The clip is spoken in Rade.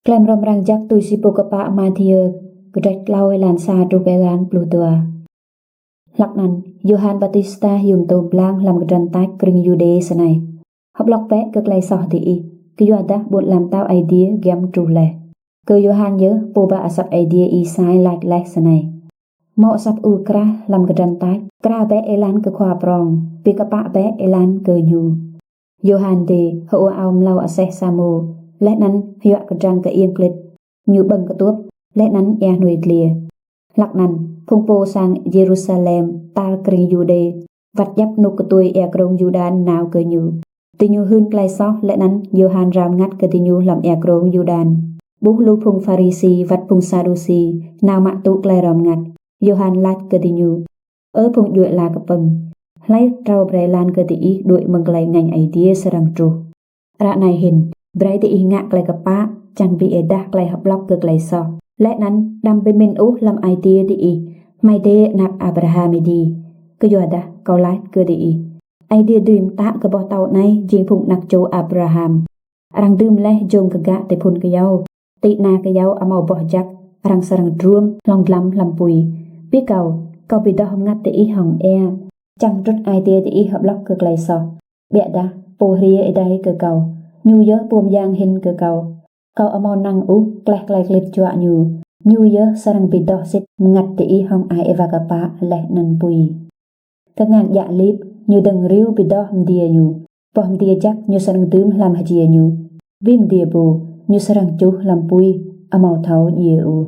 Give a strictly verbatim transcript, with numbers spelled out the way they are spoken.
Klei mrâo mrang jăk tui si pô kpă Mathiơ, kdrêč tlâo, êlan sa truh êlan pluh dua. Hlăk anăn, Yôhan Ƀaptista hiu mtô mblang hlăm kdrăn tač krĭng Yuđê snei: Hblŏk bĕ kơ klei soh diih, kyuadah ƀuôn ala mtao Aê Diê giăm truh leh. Kơ Yôhan yơh, pô ba asăp Aê Diê Y-Êsai lač leh snei: Mâo asăp ur krah hlăm kdrăn tač: Kra bĕ êlan kơ Khua prŏng, bi kpă bĕ êlan kơ ñu. Yôhan dê hơô ao mlâo aseh samô, leh anăn hyuă kdrăng kơiêng klĭt. Ñu ƀơ̆ng ktuôp, leh anăn êa hnuê dliê. Hlăk anăn, phung pô sang Yêrusalem, tar krĭng Yuđê, wăt djăp anôk ktuê êa krông Yurdan nao kơ ñu. Diñu hưn klei soh, leh anăn Yôhan rao mngăt kơ diñu hlăm êa krông Yurdan. Ƀuh lu phung Pharisi wăt phung Sadusi nao mă tŭ klei rao mngăt, Yôhan lač kơ diñu: Ơ phung djuê ala kpơ̆ng, hlei ktrâo brei êlan kơ diih đuĕ mơ̆ng klei ngêñ Aê Diê srăng truh? Ară anei hĭn, brei diih ngă klei kpă, čiăng bi êdah klei hblŏk kơ klei soh, leh anăn đăm bi mĭn ôh hlăm ai tiê diih: Hmei dê anak Abraham êdi. Kyuadah kâo lač kơ diih, Aê Diê dưi mtă kơ boh tâo anei jing phung anak čô Abraham. Arăng dưm leh jông kgă ti phŭn kyâo, ti ana kyâo amâo boh jăk, arăng srăng druôm hlŏng dlăm hlăm pui. Bi kâo, kâo bi doh mngăt diih hŏng êa, čiăng mtrŭt ai tiê diih hblŏk kơ klei soh. Ƀiădah pô hriê êdei kơ kâo, ñu yơh pô myang hĭn kơ kâo. Kâo amâo năng ôh kleh klei klĭt juă ñu, ñu yơh srăng bi doh sĭt mngăt diih hŏng ai êwa kpă leh anăn pui. Kngan djă lip, ñu dơ̆ng riu bi doh mdiê ñu. Boh mdiê jăk ñu srăng dưm hlăm hjiê ñu. Bi mdiê ƀô, ñu srăng čuh hlăm pui, amâo thâo djiê ôh.